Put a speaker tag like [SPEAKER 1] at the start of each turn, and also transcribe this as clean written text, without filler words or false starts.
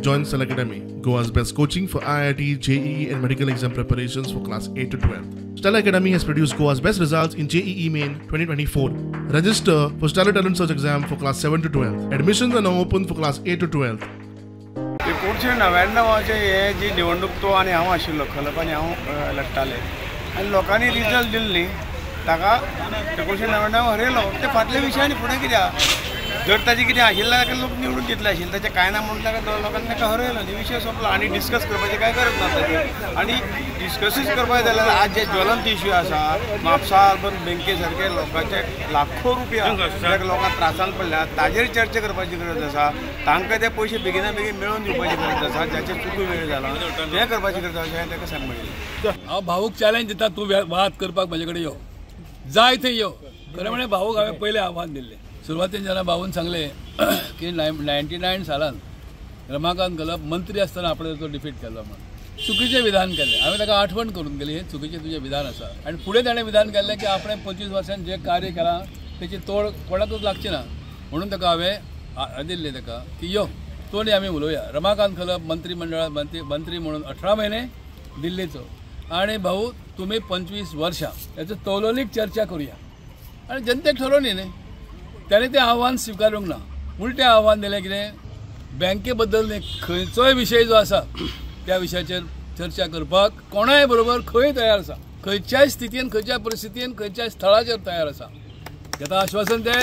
[SPEAKER 1] Join Stellar Academy, Goa's best coaching for IIT, JEE and medical exam preparations for class 8 to 12. Stellar Academy has produced Goa's best results in JEE Main 2024. Register for Stellar Talent Search exam for class 7 to 12. Admissions are now open for class 8 to 12.
[SPEAKER 2] 1999 हे जी निवडणूक तो आनी हांव आशिल्लो खलप आनी हांव लडटाले आनी लोकांनी रिजल्ट दिल्लो न्ही ताका 1999 हरयलो. ते फाटले विशय आनी फुडें कित्याक जर ताजें कितें आशिल्लें जाल्यार लोक निवडून दितले आशिल्ले, ताचें कांय ना म्हणून ताका लोकांनी ताका हरयलो न्ही, विशय सोंपलो. आनी डिस्कस करपाचें कांय गरज ना ताचेर. आनी डिस्कसूच करपाक जाल्यार आज जे ज्वलंत इश्यू आसा म्हापसा अर्बन बँके सारके लोकांचे लाखो रुपया लोकांक त्रासान पडल्या ताजेर चर्चा करपाची गरज आसा. तांकां ते पयशे बेगिना बेगीन मेळोवन दिवपाची गरज आसा, जाचें चुकी वेळ जाला तें करपाची गरज आसा अशें ताका सांग म्हणलें.
[SPEAKER 3] हांव भाऊक चॅलेंज दिता, तूं वाद करपाक म्हजे कडेन यो, जाय थंय यो. खरें म्हणल्यार भाऊक हांवें पयलें आव्हान दिल्लें. सुरवातेन जेन्ना भाऊन सांगलें की 99 सालान रमाकांत खलप मंत्री आसतना आपणे तो डिफीट केलो म्हणून चुकीचें विधान केलें. हांवें ताका आठवण करून गेली हें चुकीचें तुजें विधान आसा. आनी फुडें ताणें विधान केल्लें की आपणें 25 वर्सांत जें कार्य केलां तेची तोड कोणाकूच लागची ना म्हणून ताका हांवें दिल्लें ताका की यो तो आनी आमी उलोवया. रमाकांत खलप मंत्रीमंडळात मंत्री म्हणून 18 म्हयने दिल्लीचो आनी भाऊ तुमी 25 वर्सां हेचो तौलनीक चर्चा करुया आनी जनतेक ठरोवन न्ही. ताणें तें आव्हान स्विकारूंक ना, उलटें आव्हान दिलें कितें बँके बद्दल खंयचोय विशय जो आसा त्या विशयाचेर चर्चा करपाक कोणाय बरोबर खंय तयार आसा, खंयच्याय स्थितीन, खंयच्याय परिस्थितीन, खंयच्याय स्थळाचेर तयार आसा. घेता आश्वासन तें.